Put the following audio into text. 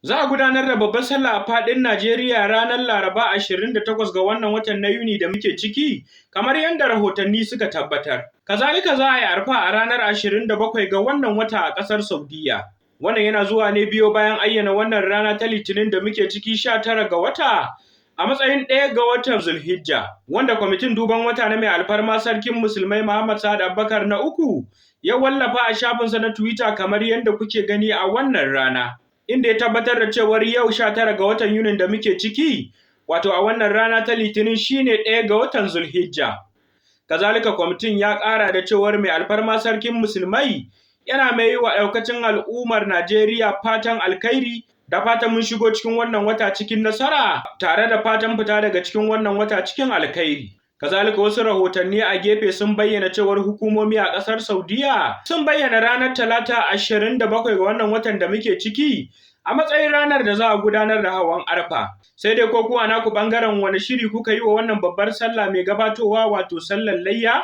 Za a gudanar da babbar sallah a faɗin Najeriya ranar Laraba 28 ga wannan watan na Yuni da muke ciki, kamar yadda rahotanni suka tabbatar. Kazalika za a yi arfa a ranar 27 ga wannan wata a ƙasar Saudiyya. Wannan yana zuwa ne biyo bayan ayyana wannan rana ta Litinin da muke ciki 19 ga wata a matsayin 1 ga watan Zulhijja, wanda kwamitin duban wata na mai alfarma Sarkin Musulmai Muhammad Sa'ad Abubakar na uku ya wallafa a shafinsa na Twitter kamar yadda kuke gani a wannan rana, inda ya tabbatar da cewar yau 19 ga watan Yunin da muke ciki, wato a wannan rana ta Litinin, shine 1 ga watan Zulhijja. Kazalika kwamitin ya ƙara da cewar mai alfarma Sarkin Musulmai yana mai yi wa ɗaukacin al'ummar Najeriya fatan alkhairi da fatan mun shigo cikin wannan wata cikin nasara, tare da fatan fita daga cikin wannan wata cikin alkhairi. Kazalika wasu rahotanni a gefe sun bayyana cewar hukumomi a ƙasar Saudiya sun bayyana ranar Talata 27 ga wannan watan da muke ciki a matsayin ranar da za a gudanar da hawan Arfa. Sai dai ko kuwa naku bangaren, wani shiri kuka yi wa wannan babbar sallah mai gabatowa, wato sallar layya?